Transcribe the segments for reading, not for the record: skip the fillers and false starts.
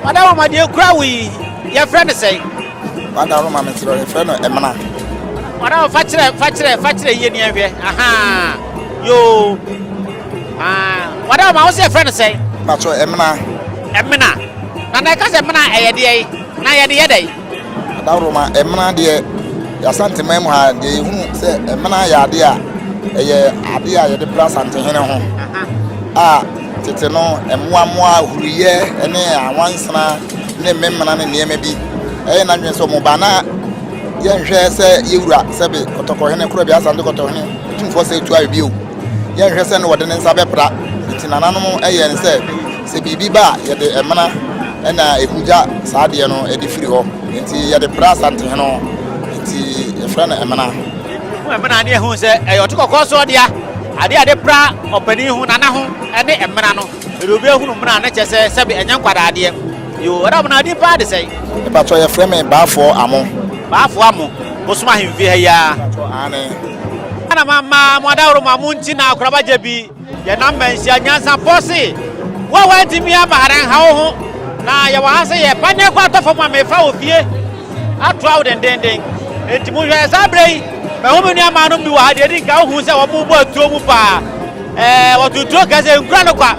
Ɔdawoma deɛ kura wo yi yɛfrɛ no sɛn? Ɔdawoma mesrɛ yɛfrɛ no ɛmena. Ɔdawoma fa kyerɛ fa kyerɛ fa kyerɛ yie ni ɛhwɛ ahaa yoo aa ɔdawoma wo sɛ yɛfrɛ no sɛn? Patro ɛmena. Ɛmena na na ɛka sɛ ɛmena ɛyɛ deɛ yi na yɛde yɛ dɛ? Ɔdawoma ɛmena deɛ yɛasanteman mu ha deɛ yɛhunu sɛ ɛmena yɛ adeɛ a ɛyɛ adeɛ a yɛde pra Asantehene ho a tete no mmoammoa huruyɛ ne anwansena ne mmemmena ne nneɛma bi ɛyɛ n'adwene sɛ ɔmo ba na yɛnhwɛ sɛ yɛwura sɛbe kɔtɔkɔhene korɔ bi Asante kɔtɔhene tumfoɔ sɛ tu ayɛ bio yɛnhwɛ sɛ ne wɔde ne nsa bɛpra nti nananom ɛyɛ ne sɛ sɛ biribi ba a yɛde ɛmena ɛna ɛhugya saa adeɛ no ɛde firi hɔ nti yɛde pra Asantehene ho nti yɛfrɛ no ɛmena. Hu ɛmena ne ɛhu sɛ ɛyɛ ɔte kɔkɔɔ so ɔdea adeɛ a de pra ɔpanin ho nana ho ɛne ɛmena no ɛde obi ahunu mena ne kyɛ sɛ sɛbi ɛnyɛ nkwadaa adeɛ yoo ɔda mena adi paa de sɛn. Mepatɔ yɛfrɛ me Baafoɔ Amo. Baafoɔ Amo bosom ahemfie ha yi ara. Aane. Ɛna mama mo adaworo mo amo nti na akoraba gye bi yɛnam manhyia nyansapɔ se wo a woantumi aba ha no nha wo ho na yɛwɔ ha sɛ yɛ paneɛ kɔ atɔ fam a mefa wɔ fie atoa wo dendenden enti mohwɛ saa berɛ yi mahu me nuamaanom bi wɔ ha deɛ ɛdi nka wohu sɛ wɔn bɔ atuo mu paa ɛɛ wɔto tuo kɛ sɛ nkura no kwa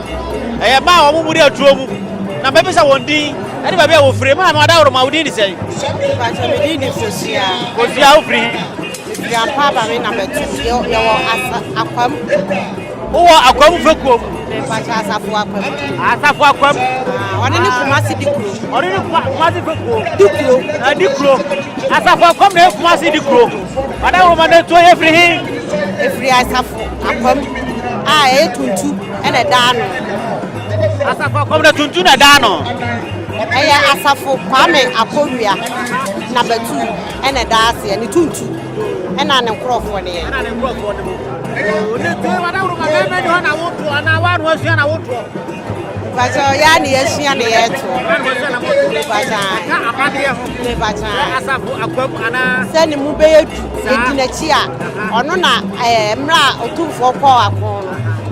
ɛyɛ mmaa a wɔn mu de atuo mu na mɛbisa wɔn din ɛne baabi a wɔfiri maa no adaworo ma wo din de sɛn? Mepakyɛ me din de Fosua. Fosua wofiri he? Mefiri Ampa aba me na bɛto yɛwɔ asa akwam. Wowɔ akwam fekuo mu? Mepakyɛ asafo akwam. Asafo akwam. Ɔne ne Kumasi di kuro. Ɔne ne Kumasi fekuo. Di kuro. Di kuro. Asafo akwam na Kumasi di kuro. Ɔdawuruma na etuo yɛ firi he? Efiri asafo akwam a ɛyɛ tuntu ɛna ɛda ano. Asafo akwam na tuntu na ɛda ano. Ɛyɛ asafo Kwame Akowia na bɛtu ɛna ɛda aseɛ ne tuntu ɛna ne nkorɔfoɔ ne yɛ. Ɛna ne nkorɔfoɔ ne mu. Ne tuo ɔdawuruma bɛrima ni hɔ na wotoɔ anaa woano asua na wotoɔ. Mepakyɛ yɛ a ne yɛasua ne yɛtoɔ. Mepakyɛ. Ɛka amadeɛ ho. Mepakyɛ. Asafo akwam anaa. Sɛ ne mu bɛyɛ du yɛdi n'akyi a ɔno na ɛɛ mmerɛ a otumfoɔ kɔɔ ako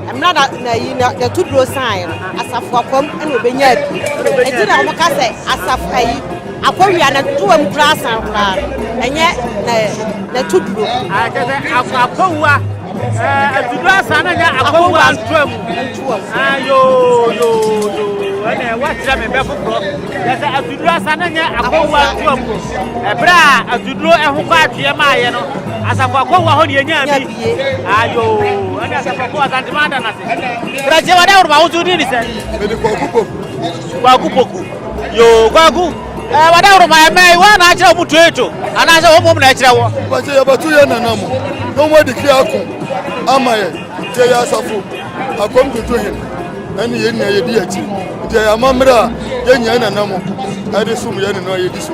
no mmerɛ na na yi na n'atuduro san no asafo akwam ɛna ɔbɛnya bi eti na wɔn ka sɛ asafo ayi akɔwia na toa mu koraa san koraa no ɛnyɛ na n'atuduro. Kyɛ sɛ akɔwua atuduro asan na nyɛ akɔwua ntoa mu. Ntoa mu. Yoo yoo yoo ɛnna wakyerɛ me bɛ foforɔ kyɛ sɛ atuduro asan na nyɛ akɔwua ntoa mu ɛberɛ a atuduro ɛho kɔ atweɛ maayɛ no asafo akɔwua hɔ ne yɛnyaa bi ayo ɛne asafo akɔwua Asantema ada no ase brɛkyɛ wade woroma wo so wodin ne sɛ? Mede Kwaku Poku. Kwaku Poku yoo Kwaku ɛɛ wade woroma ɛmɛ yi wɔn na akyerɛ wɔn tueto anaasɛ wɔn mom na ɛkyerɛ wɔ. Bàtɛ yɛbɛto yɛ nana mu na wɔn adi kiri ako ama yɛ nti ɛyɛ asafo akɔm tutu hen ɛne yɛn nyinaa yɛdi akyi nti ɛyɛ amammerɛ a yɛn nyinaa nana mu ɛde som yɛn nana yɛdi so.